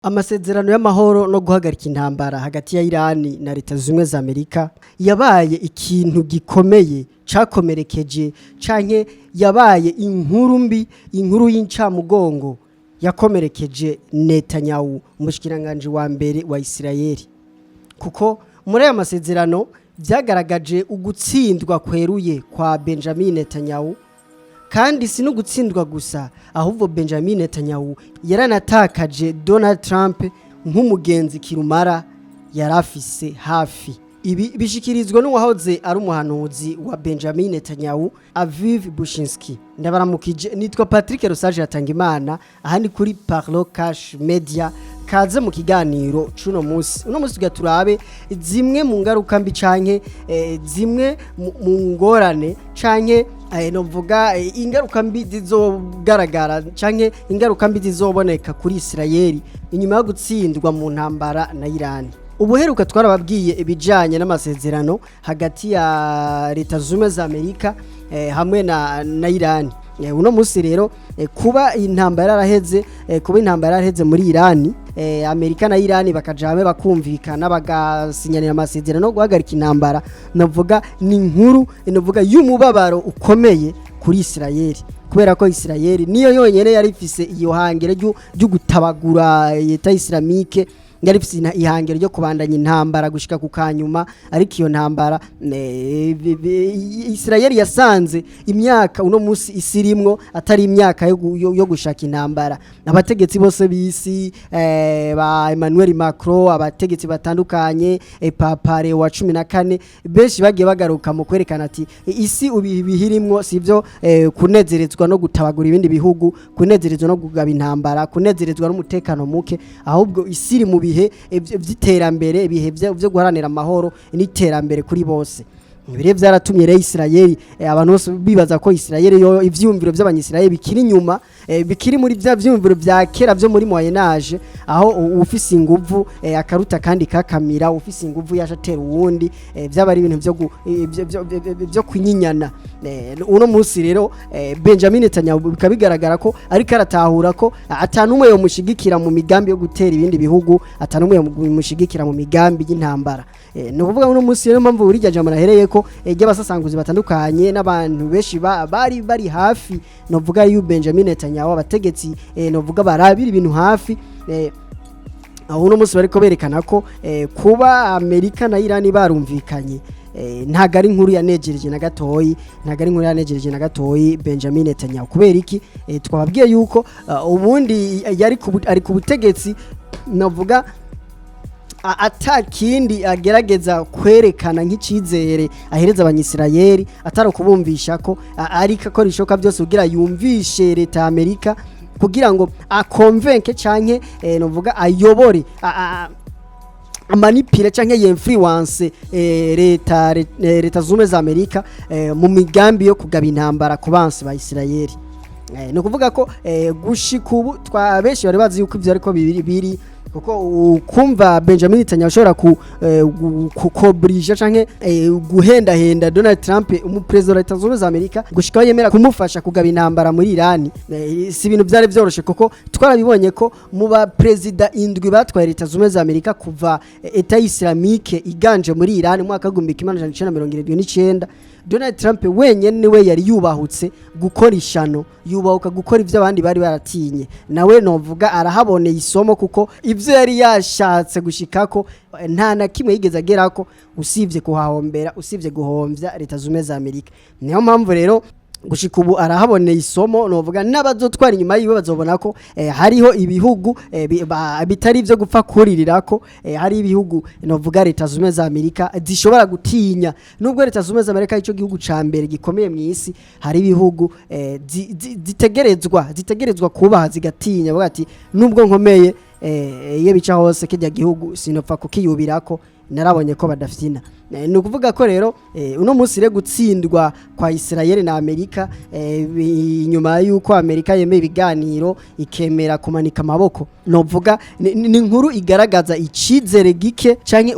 Amasezerano y'amahoro no guhagarika intambara hagati ya Irani na Leta Zunze za Amerika yabaye ikintu gikomeye cakomerekeje canke yabaye inkuru mbi, inkuru y'incamugongo yakomerekeje Netanyahu, umushikiranganje wa mbere wa Isirayeli, kuko muri aya masezerano vyagaragaje ugutsindwa kweruye kwa Benjamin Netanyahu. Kandi si no gutsindwa gusa, ahubwo Benjamin Netanyahu yaranatakaje Donald Trump nk'umugenzi kirumara yarafise hafi. Ibi bishikirizwa n'uwahoze ari umuhanuzi wa Benjamin Netanyahu, Aviv Bushinsky. Ndabaramukije, nitwa Patrick Rosaje Hatangimana, aha ni kuri Parlo Cash Media. Kaze mu kiganiro cuno munsi. Uno munsi tugira turabe zimwe mu ngaruka mbi canke zimwe mu ngorane canke novuga ingaruka mbi zizogaragara canke ingaruka mbi zizoboneka kuri Isirayeli inyuma yo gutsindwa mu ntambara na Irani. Ubuheruka twarababwiye ibijanye n'amasezerano hagati ya Leta Zunze za Amerika hamwe na Irani. Uno munsi rero, kuba intambara yaraheze muri Irani, Amerika na Irani bakaja hamwe, bakumvikana, bagasinyanira amasezerano no guhagarika intambara, navuga ni inkuru navuga y'umubabaro ukomeye kuri Isirayeli, kubera ko Isirayeli niyo yonyene yari ifise iyo hangere ryo gutabagura Leta Islamique, yari ifise ihangiro ryo kubandanya intambara gushika ku kanyuma. Ariko iyo ntambara, Isirayeli yasanze imyaka uno munsi isirimwo atari imyaka yo gushaka intambara. Abategetsi bose b'isi, ba Emmanuel Macron, abategetsi batandukanye, Papa Leo wa 14, benshi bagiye bagaruka mu kwerekana ati isi ubi bihirimwo sivyo kunezerezwa no gutabagura ibindi bihugu, kunezerezwa no kugaba intambara, kunezerezwa n'umutekano muke, ahubwo isi iri mu bihe vy'iterambere, ibihe vyo guharanira amahoro n'iterambere kuri bose. Ibi rero vyaratumye rero Isirayeli, abantu bose bibaza ko Isirayeli yo ivyumviro vy'abanyisirayeli bikiri inyuma, bikiri muri vya vyumviro vya kera vyo muri Moyen Âge, aho ufise inguvu akaruta kandi kakamira, ufise inguvu yaje atera uwundi, vyaba ari ibintu vyo kwinyinyana. Uno munsi rero Benjamin Netanyahu bikaba bigaragara ko ariko aratahura ko atanumwe yomushigikira mu migambi yo gutera ibindi bihugu, atanumwe yomushigikira mu migambi y'intambara. Ni ukuvuga uno munsi rero, mpamvu burya jambo nahereye ko ry'abasasanguzi batandukanye n'abantu benshi bari bari hafi novuga yu Benjamin Netanyahu, abategetsi novuga barabira ibintu hafi, aho uno munsi bariko berekana ko kuba Amerika na Irani barumvikanye, ntago ari inkuru yanejereje na gatoyi, ntago ari inkuru yanejereje na gatoyi Benjamin Netanyahu. Kubera iki? Twababwiye yuko ubundi yari ari ku butegetsi navuga ata kindi agerageza kwerekana nk'icizere ahereza abanyisirayeli atari ukubumvisha ko ariko akora ishoka byose kugira yumvishe leta ya Amerika, kugira ngo akonvenke canke novuga ayobore, amanipire canke yinfluence leta zumwe za Amerika mu migambi yo kugaba intambara ku bansi ba Isirayeli. Ni ukuvuga ko gushika ubu twa benshi bari bazi yuko ivyo ariko biri kuko ukumva Benjamin Netanyahu ashobora ku kobrija canke guhendahenda Donald Trump, umuperezida wa Leta Zunze za Amerika, gushika aho yemera kumufasha kugaba intambara muri Iran, si ibintu byari vyoroshe, kuko twarabibonye ko mu ba perezida indwi batwaye Leta Zunze za Amerika kuva État Islamique iganje muri Iran mu mwaka wa 1979, Donald Trump wenyene niwe yari yubahutse gukora ishano, yubahuka gukora ivyo abandi bari baratinye. Nawe novuga arahaboneye isomo, kuko ivyo yari yashatse gushikako nta na kimwe yigeze agerako usivye kuhahombera, usivye guhomvya Leta Zunze za Amerika. Niyo mpamvu rero gushika ubu arahaboneye isomo, novuga n'abazotwara inyuma yiwe bazobona ko hariho ibihugu bitari ivyo gupfa kuririrako, hari ibihugu novuga Leta Zunze za Amerika zishobora gutinya. Nubwo Leta Zunze za Amerika ico gihugu ca mbere gikomeye mu isi, hari ibihugu zitegerezwa kubaha, zigatinya, bavuga ati nubwo nkomeye, iyo bica hose kirya gihugu sinopfa kukiyubirako, narabonye ko badafyina. Ni ukuvuga ko rero uno munsi rero gutsindwa kwa Israel na Amerika, inyuma yuko Amerika yemeye ibiganiro, ikemera kumanika amaboko, novuga ni inkuru igaragaza icizere gike canke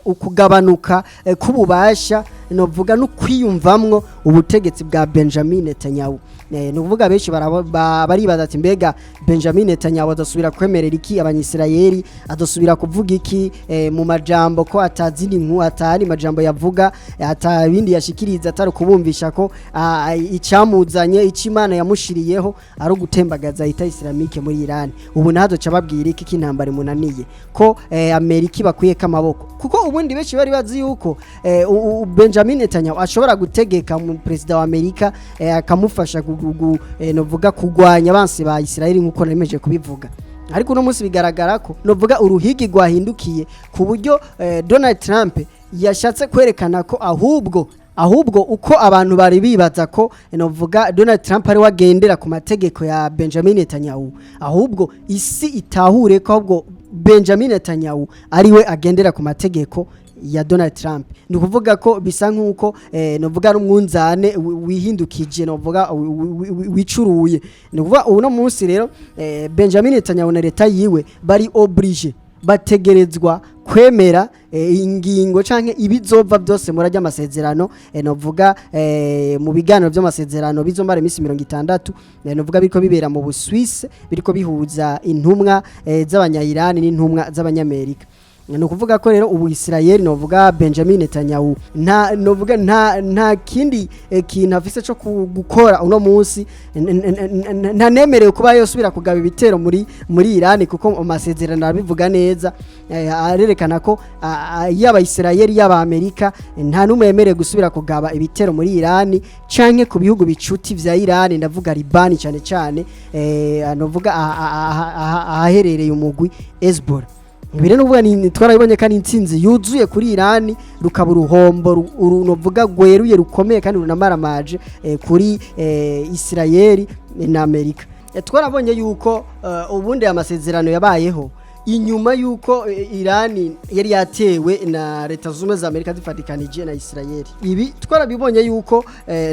ukugabanuka k'ububasha, novuga no kwiyumvamwo ubutegetsi bwa Benjamin Netanyahu. Ni ukuvuga benshi baribaza ati mbega Benjamin Netanyahu adasubira kwemerera iki abanyisirayeli, adasubira kuvuga iki mu majambo ko atazindi nku atari majambo yavuga, atabindi yashikiriza atari kubumvisha ko icamuzanye, ico Imana yamushiriyeho ari ugutembagaza État Islamique muri Iran. Ubu nazo babwira iki k'intambara imunaniye, ko Amerika ibakuyeko amaboko? Kuko ubundi benshi bari bazi yuko Benjamin Netanyahu ashobora gutegeka mu perezida wa Amerika, akamufasha novuga kugwanya abansi ba Israel, nkuko nemeje kubivuga. Ariko uno munsi bigaragara ko novuga uruhigi rwahindukiye, ku buryo Donald Trump yashatse kwerekana ko ahubwo uko abantu bari bibaza ko novuga Donald Trump ari wagendera ku mategeko ya Benjamin Netanyahu, ahubwo isi itahure ko ahubwo Benjamin Netanyahu ariwe agendera ku mategeko ya Donald Trump. Ni ukuvuga ko bisa nkuko novuga ari umwunzane wihindukije, novuga wicuruye. Ni ukuvuga uno munsi rero Benjamin Netanyahu na leta yiwe bari obligé, bategerezwa kwemera ingingo canke ibizova byose muri ajya amasezerano, novuga mu biganiro by'amasezerano bizomara iminsi 60, novuga biriko bibera mu Busuwisi, biriko bihuza intumwa z'abanya-Iran n'intumwa z'abanyamerika. Ni ukuvuga ko rero ubu Israel, novuga Benjamin Netanyahu, nta novuga nta kindi kintu afise cyo gukora uno munsi. Ntanemerewe kuba yosubira kugaba ibitero muri Iran, kuko amasezerano arabivuga neza, arerekana ko yaba Israel yaba Amerika, nta numwe yemerewe gusubira kugaba ibitero muri Iran canke ku bihugu bicuti vya Iran, ndavuga Liban cyane cyane, novuga ahaherereye umugwi Hezbollah. Ibi rero nuvuga ni twarabibonye kandi intsinzi yuzuye kuri Iran, rukaba uruhombo novuga rweruye rukomeye kandi runamaramaje kuri Israel na Amerika. Twarabonye yuko ubundi amasezerano yabayeho inyuma yuko Iran yari yatewe na Leta Zunze Ubumwe za Amerika zifatikanije na Israel. Ibi twarabibonye yuko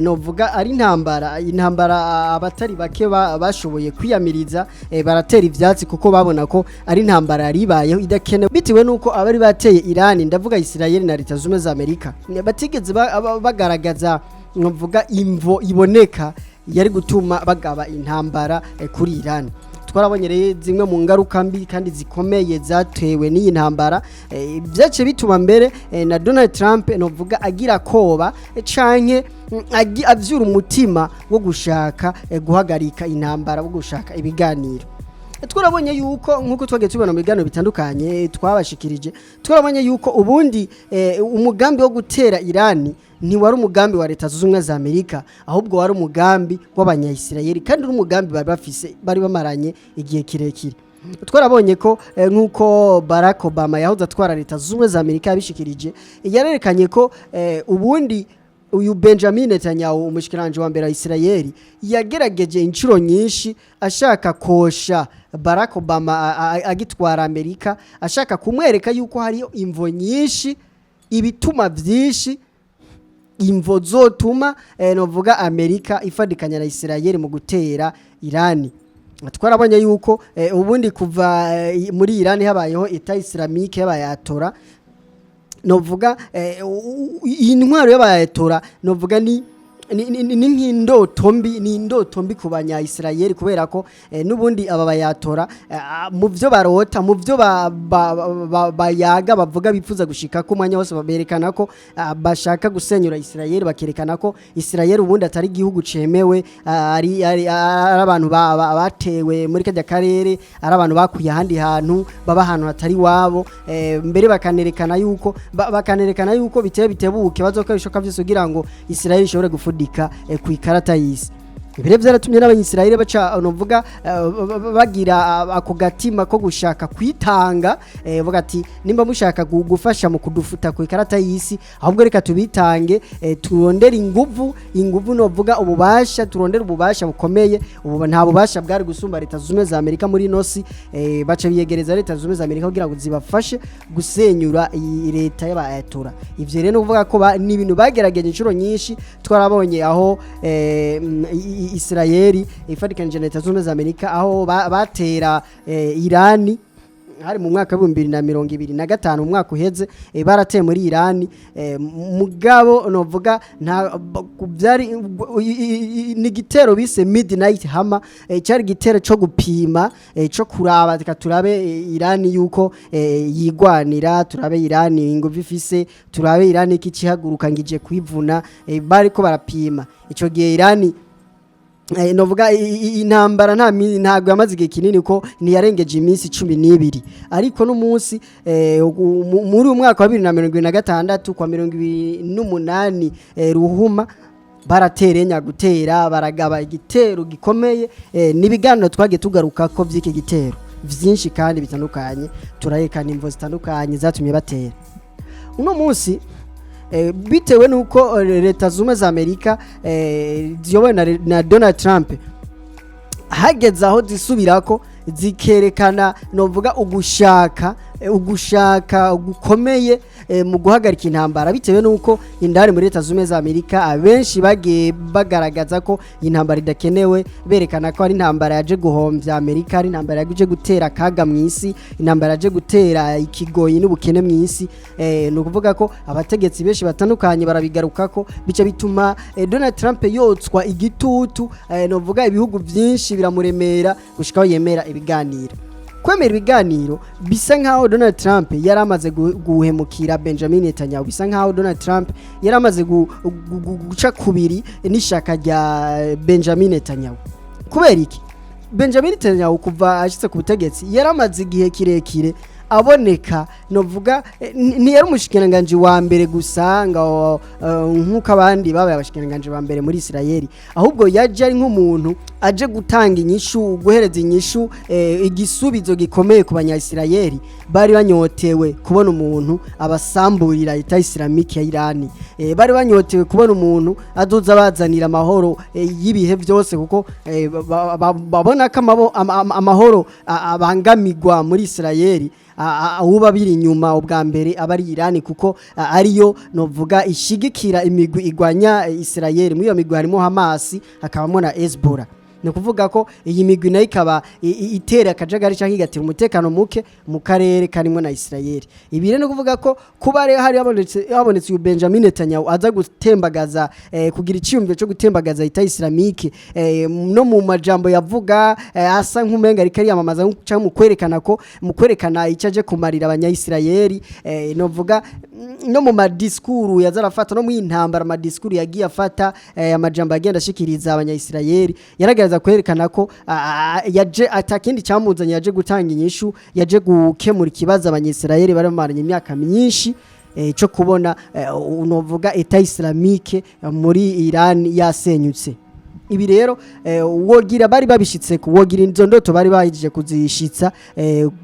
novuga ari intambara abatari bake bashoboye kwiyamiriza, baratera ivyatsi, kuko babona ko ari intambara yari ibayeho idakenewe, bitewe nuko abari bateye Iran, ndavuga Israel na Leta Zunze Ubumwe za Amerika, batigeze bagaragaza novuga imvo iboneka yari gutuma bagaba intambara kuri Iran. Twarabonye rero zimwe mu ngaruka mbi kandi zikomeye zatewe n'iyi ntambara, byaciye bituma mbere na Donald Trump novuga agira koba, canke avyura umutima wo gushaka guhagarika intambara, wo gushaka ibiganiro. Twarabonye yuko nkuko twagiye tubona mu biganiro bitandukanye twabashikirije, twarabonye yuko ubundi umugambi wo gutera Irani ntiwari umugambi wa Leta Zunze Ubumwe za Amerika, ahubwo wari umugambi w'abanyayisirayeli, kandi uri umugambi bari bafise, bari bamaranye igihe kirekire. Twarabonye ko nk'uko Barack Obama yahoze atwara Leta Zunze Ubumwe za Amerika yabishikirije, yarerekanye ko ubundi uyu Benjamin Netanyahu, umushikiranje wa mbere wa Israeli, yagerageje inshuro nyinshi ashaka kosha Barack Obama agitwara Amerika, ashaka kumwereka yuko hariyo imvo nyinshi, ibituma vyinshi, imvo zotuma novuga Amerika ifadikanya na Israel mu gutera Irani. Twarabonye yuko ubundi kuva muri Irani habayeho État Islamique y'abayatora, novuga iyi ntwaro y'abayatora novuga ni nk'indoto mbi, ni indoto mbi ku banya-Israel, kubera ko n'ubundi aba bayatora mu byo barota, mu byo bayaga, bavuga bifuza gushika ko umwanya wose berekana ko bashaka gusenyura Israel, bakerekana ko Israel ubundi atari igihugu cemewe, ari abantu batewe muri kajya karere, ari abantu bakuye ahandi hantu, baba ahantu hatari wabo, mbere bakanerekana yuko biteye bitebuke bazokora ibishoboka byose kugira ngo Israel ishobore gufudika ku ikarata y'isi. Ibi rero byaratumye n'abanyisirayeli baca novuga bagira ako gatima ko gushaka kwitanga, bavuga ati nimba mushaka gufasha mu kudufuta ku ikarata y'isi, ahubwo reka tubitange, turondere inguvu, novuga ububasha, turondere ububasha bukomeye. Ubu nta bubasha bwari gusumba Leta Zunze Ubumwe za Amerika muri ino si. Baca biyegereza Leta Zunze Ubumwe za Amerika kugira ngo zibafashe gusenyura iyi leta y'abayatora. Ivyo rero nukuvuga ko ni ibintu bagerageje inshuro nyinshi. Twarabonye aho Israeli ifatikanije na Leta Zunze Ubumwe za Amerika aho batera Irani. Hari mu mwaka wa 2025, umwaka uheze, barateye muri Irani. Mugabo novuga nta byari ni igitero bise Midnight Hammer. Cyari igitero cyo gupima, cyo kuraba, reka turabe Irani yuko yigwanira, turabe Irani inguvu ifise, turabe Irani ikihaguruka ngije kwivuna. Bariko barapima ico gihe Irani. Novuga intambara ntabwo yamaze igihe kinini, ko ntiyarengeje iminsi 12. Ariko n'umunsi muri uyu mwaka wa 2026, kwa 28 Ruhuma, baraterenya gutera, baragaba igitero gikomeye. N'ibiganiro twagiye tugaruka ko vy'iki gitero vyinshi kandi bitandukanye, turarekana imvo zitandukanye zatumye batera. Uno munsi, bitewe nuko Leta Zumwe za Amerika ziyobowe na Donald Trump, hageze aho zisubirako zikerekana novuga ugushaka gukomeye mu guhagarika intambara, bitewe nuko indani muri Leta Zumwe za Amerika abenshi bagiye bagaragaza ko intambara idakenewe, berekana ko ari intambara yaje guhombya Amerika, ari intambara yaje gutera akaga mu isi, intambara yaje gutera ikigoyi n'ubukene mu isi. Ni ukuvuga ko abategetsi benshi batandukanye barabigarukako, bica bituma Donald Trump yotswa igitutu. Novuga ibihugu byinshi biramuremera gushikaho yemera ibiganiro. Kwemera ibiganiro bisa nkaho Donald Trump yari amaze guhemukira Benjamin Netanyahu, bisa nkaho Donald Trump yari amaze guca kubiri n'ishaka rya Benjamin Netanyahu. Kubera iki? Benjamin Netanyahu kuva ashitse ku butegetsi yari amaze igihe kirekire aboneka, novuga ntiyari umushikiranganji wa mbere gusa ngo nk'uko abandi babaye abashikiranganji ba mbere muri Israeli, ahubwo yaje ari nk'umuntu aje gutanga inyishu, guhereza inyishu, igisubizo gikomeye ku banya-Israeli bari banyotewe kubona umuntu abasamburira Leta Islamique ya Irani. Bari banyotewe kubona umuntu azoza bazanira amahoro y'ibihe byose, kuko babona ko amahoro abangamirwa muri Israeli, uba biri inyuma ubwa mbere aba ari Irani, kuko ariyo novuga ishigikira imigwi igwanya Israeli. Muri iyo migwi harimo Hamas, hakabamo na Hezbollah. Ni ukuvuga ko iyi migwi nayo ikaba itera akajagari cyangwa igatera umutekano muke mu karere karimo na Israel. Ibi rero ni ukuvuga ko kuba rero hari habonetse uyu Benjamin Netanyahu aza gutembagaza, kugira icyiyumviro cyo gutembagaza Leta Islamique, no mu majambo yavuga asa nk'umenga ariko ariyamamaza cyangwa mu kwerekana ko mu kwerekana icyo aje kumarira abanya-Israeli, novuga no mu madisikuru yaza arafata, no mu intambara amadisikuru yagiye afata, amajambo agenda ashikiriza abanya-Israeli, yaragerageza kwerekana ko yaje atakindi cyamuzanye, yaje gutanga inyishu, yaje gukemura ikibazo abanya-Israeli bari bamaranye imyaka myinshi, cyo kubona unovuga Leta Islamique muri Iran yasenyutse. Ibi rero wogira bari babishitse ku wogira izo ndoto bari bahije kuzishitsa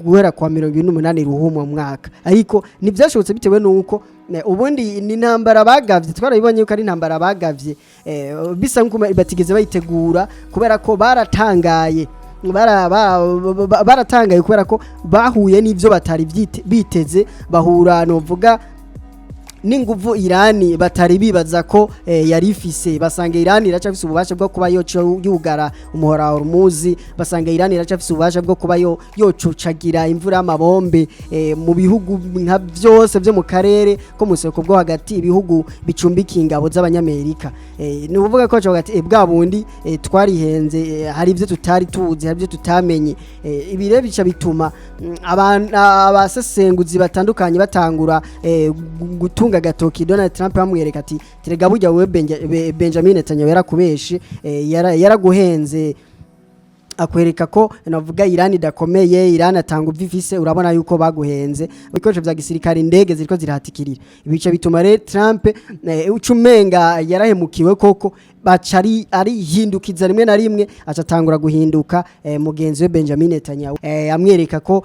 guhera kwa 28 Ruhuma mwaka, ariko ntibyashobotse bitewe nuko ubundi ni intambara bagavye. Twarabibonye yuko ari intambara bagavye bisa nkuko batigeze bayitegura, kubera ko baratangaye, baratangaye kubera ko bahuye n'ivyo batari biteze, bahura novuga n'inguvu Irani batari bibaza ko yari ifise. Basanga Irani iracafise ububasha bwo kuba yoca yugara umuhora wa Hormuz, basanga Irani iracafise ububasha bwo kuba yo yocucagira imvura y'amabombe mu bihugu nka byose byo mu karere ko mu soko bwo hagati, ibihugu bicumbikiye ingabo z'abanyamerika. Ni ukuvuga ko baca hagati bwa bundi twarihenze, hari ibyo tutari tuzi, hari ibyo tutamenye. Ibi rero bica bituma abasesenguzi batandukanye batangura gutunga agatoki Donald Trump, bamwereka ati: "Terega burya wewe Benjamin Netanyahu yarakubeshe, yaraguhenze, akwereka ko navuga Iran idakomeye, Iran atanga uvifise. Urabona yuko baguhenze, ibikoresho vya gisirikare, indege ziriko zirahatikirira." Ibice bituma rero Trump ucumenga yarahemukiwe koko, baca arihindukiza rimwe na rimwe, aca atangura guhinduka mugenzi we Benjamin Netanyahu, amwereka ko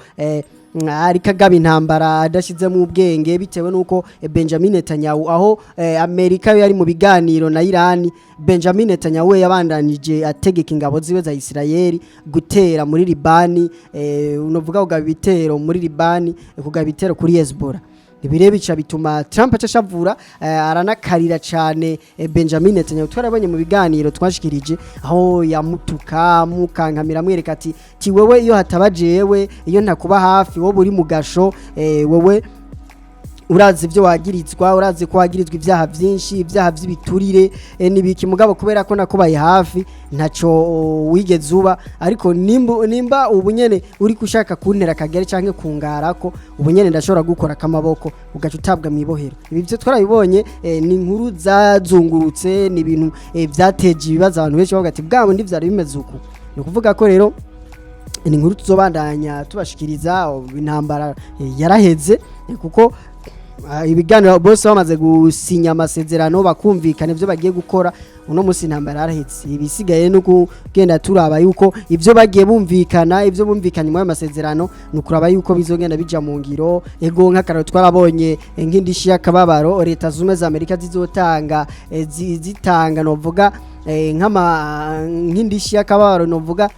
ariko agaba intambara adashizemo ubwenge, bitewe nuko Benjamin Netanyahu, aho Amerika yo yari mu biganiro na Iran, Benjamin Netanyahu we yabandanije ategeka ingabo ziwe za Israeli gutera muri Libani, unovuga kugaba ibitero muri Libani, kugaba ibitero kuri Hezbollah. Ibi rero bica bituma Trump acashavura, aranakarira cane Benjamin Netanyahu. Twarabonye mu biganiro twashikirije aho yamutuka, amukankamira, amwereka ati ti wewe iyo hataba jewe, iyo ntakuba hafi, wowe uri mu gasho, wewe urazi ibyo wagirizwa, urazi ko wagirizwa ibyaha byinshi, ibyaha by'ibiturire, nibiki, mugabo kubera ko nakubaye hafi ntaco wigeze uba. Ariko nimba ubu nyene uri kushaka kuntera akagere canke kungarako, ubu nyene ndashobora gukora akamaboko ugaca utabwa mu ibohero. Ibi byo twarabibonye, ni inkuru zazungurutse, ni ibintu vyateje ibibazo abantu benshi bavuga ati bwa bundi vyari bimeze uku. Ni ukuvuga ko rero ni inkuru tuzobandanya tubashikiriza. Intambara yaraheze, kuko ibiganiro bose bamaze gusinya amasezerano, bakumvikana ibyo bagiye gukora. Uno munsi intambara yaraheze, ibisigaye no kugenda turaba yuko ibyo bagiye bumvikana, ibyo bumvikanye muri ayo masezerano, ni ukuraba yuko bizogenda bija mu ngiro. Ego, nk'akararo twarabonye nk'indishi y'akababaro Leta Zunze za Amerika zizotanga, zitanga novuga nk'ama nk'indishi y'akababaro novuga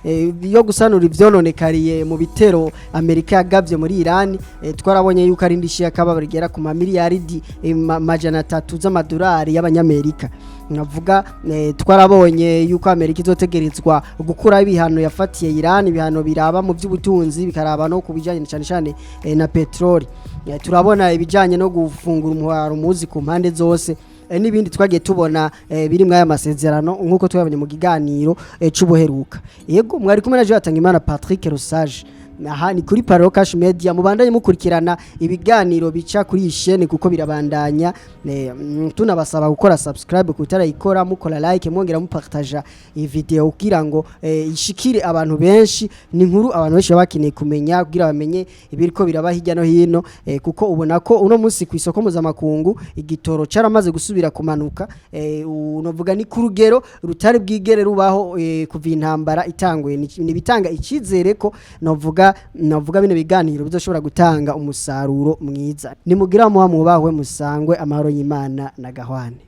yo gusanura ivyononekariye mu bitero Amerika yagavye muri Iran. Twarabonye yuko ari indishi y'akababaro igera ku mamiliyaridi 300 z'amadolari y'abanyamerika. Navuga twarabonye yuko Amerika izotegerezwa gukura ibihano yafatiye Iran, ibihano biraba mu by'ubutunzi, bikaraba no kubijanye cyane cyane na petroli. Turabona ibijanye no gufungura umuharo muzi ku mpande zose, n'ibindi twagiye tubona biri muri aya masezerano nk'uko twabonye mu kiganiro c'ubuheruka. Yego, mwari kumwe na Jean Hatangimana Patrick Rusage. Aha ni kuri Paro Cash Media. Mubandanye mukurikirana ibiganiro bica kuri iyi chaîne kuko birabandanya. Tunabasaba gukora subscribe kutarayikora, mukora like, mwongera mupartaja iyi video kugira ngo ishikire abantu benshi. Ni inkuru abantu benshi baba bakeneye kumenya kugira bamenye ibiriko biraba hirya no hino, kuko ubona ko uno munsi ku isoko mpuzamakungu igitoro caramaze gusubira kumanuka, unovuga ni ku rugero rutari bwigere rubaho kuva intambara itanguye. Ni bitanga icyizere ko novuga bino biganiro bizoshobora gutanga umusaruro mwiza. Nimugira muha, mubahwe, musangwe amahoro y'Imana na gahwane.